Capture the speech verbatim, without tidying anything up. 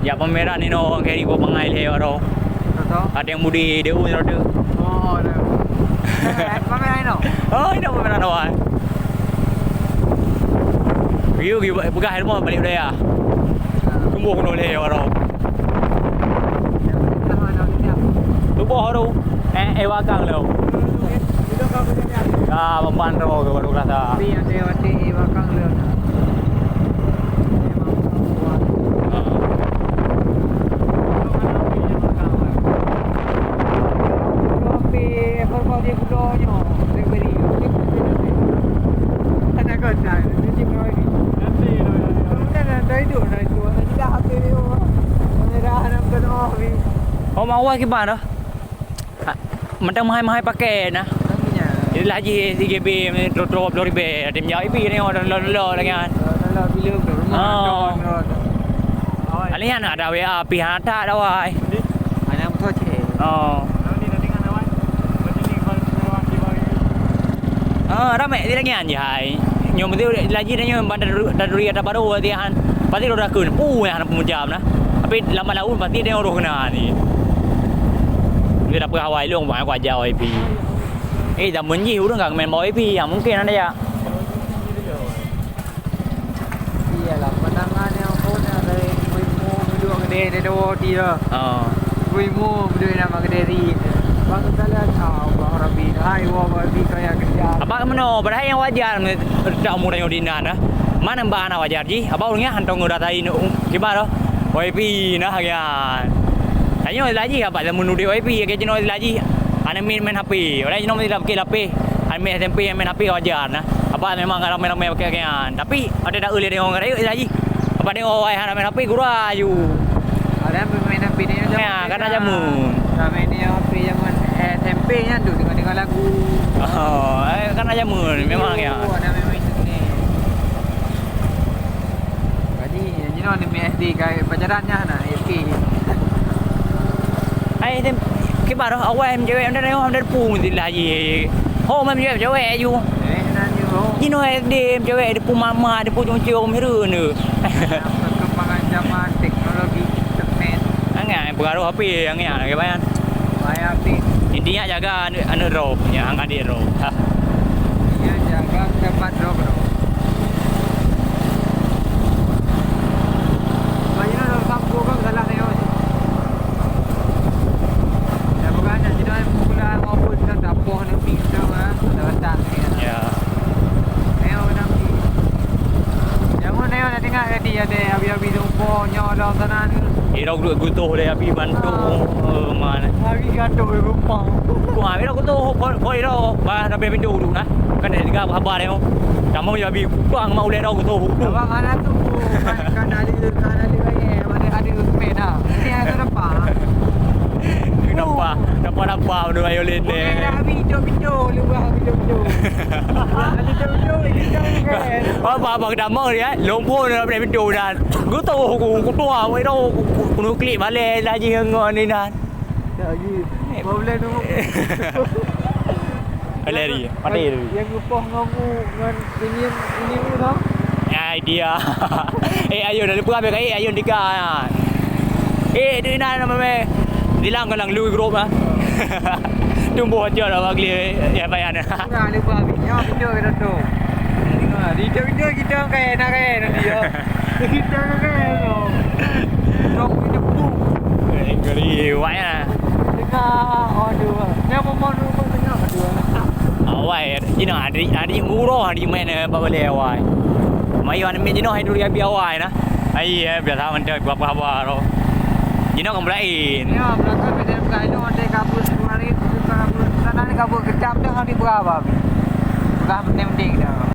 Jak pameran inoe, keu ri buet bangai lhèe baroe. Betul. Ada yang mudi, dia pun rada. Oh, ada. Eh, pameran inoe? Oh, inoe pameran awai. Yuk, yuk, peugah ilmu balik budaya. Tumbuh keunoe lhèe baroe. Tuboh baru. Eh, eh, wakang lom. Ah, beban tu ke baru rasa. Tapi ada waktu eh, wakang lom. Oh, mak awai kiban dah. Mantong mahai-mahai pakai nah. Jadi lah haji tiga B, trok-trok puluh ribu. Ada menjawab ibi ni orang lo-lo lagi kan. Oh. Alih anak ada W A pi hana tak dah wai. Anak betul cik. Oh. Ah, ramai di lagi kan je hai. Nyoe mesti lagi dah nyoe bandar dari atas baru dia han. Pasti roda kun. Uh, yang hana pemujam nah. Tapi lambat laun pasti dia roh kena ni. Dia dah pegawai long banyak kuaja O I P. Eh, zaman jih urang kan main bawa I P, ya mungkin ada ya. Iyalah, pandangan yang pun dari ibu-ibu duduk gede dia dua dia. Oh. Ibu-ibu duduk nama gede ri. Bang kalian ah, Bang Rabi, hai wa Rabi kaya kerja. Apa kemana? Padahal yang wajar tak umur yang dinan dah. Mana mbak anak wajar ji? Apa orangnya hantong udah tadi kibar dah. O I P nah kan. Tanyoe lagi apa zaman udép O I P ke jinoe lagi. Aneuk miet main H P. Orang jinoe mesti lapeh-lapeh. Aneuk miet S M P main H P wajar nah. Apa memang ramai-ramai pakai kan. Tapi ada dak ulih dengan orang rakyat lagi. Apa tengok orang hana main H P gura aju. Ada main H P ni. Ya, karena jamun. Ramai ni H P zaman S M P nya tu dengar-dengar lagu. Oh, eh, karena jamun memang ya. Oh, ada main internet. Jadi, jinoe ni S D kai pacaran nya na S D. Ai tem kibar awai mencewek anda tengok anda pu mesti lah ye. Ho mem cewek cewek aju. Eh, na ni ho. Jinoe S D cewek di pu mama di pu cung cung miru ni. Perkembangan zaman teknologi internet. Angai pengaruh H P angai lagi banyak. Bayar H P. Intinya jaga aneuk, aneuk droe, ya, aneuk adik droe. Ha. Intinya jaga tempat droe keunoe. Banyak dalam kampung kan salah ni. Ya, bukan hanya kita pula maupun kita dapoh ni pintu kan, ada batang ni. Ya. Ayo, nak pergi. Jangan ayo nak tengok tadi ada abi-abi tumpah nyoe dalam sana ni. Ira geutoh lé abi bantu. Ah. Eh, mana? Abi gaduh di rumah. Wah, ira geutoh, koi, koi ira, bah, tapi pintu dulu nah. Kan ada tiga haba dia. Kamu ya abi, bang, mau lé ira geutoh. Abang, mana tu? Kan, kan ada, kan ada lagi. Mana ada Usman dah. Ini yang tu nampak. Nampak, nampak, nampak, berdua ayo lé. Bukan dah abi, hijau-hijau, luar hijau-hijau. Ada hijau-hijau, hijau kan. Apa, apa, kita mau dia, eh? Lumpur dalam pintu dan Geutoh ku, kutoh, wei dah, ku, ku, keuneuk klik balèe laju ngon inan. Tak lagi. Problem tu. Balèe dia, mati dia. Yang geupoh ngon mu, ngon inyum, inyum tu. Ya, dia. Eh, ayo, dah lupa ambil kain, ayo, tiga. Eh, tu inan nama meh. Bilang kau lang lui grup ah. Tumbuh aja dah bagi ya payah dah. Dah lupa ambil. Ya, betul, betul. Ha, di hijau-hijau kita kaya nak kaya nanti ya. Kita nak kaya tu. Dok itu tu. Eh, ngeri, wai ah. Tengah, aduh. Yang mau mau dulu tengah, aduh. Awai, you know, hari hari guru hari main apa boleh awai. Mayu anak main jinoh hari dulu ya bi awai nah. Ai eh biasa mantap apa apa tu. Jinoh kan lain. Ya, belakang kita buka itu ada kabut kemarin, buka kabut sana ni kabut kejap dah hari berapa. Buka penting-penting dah.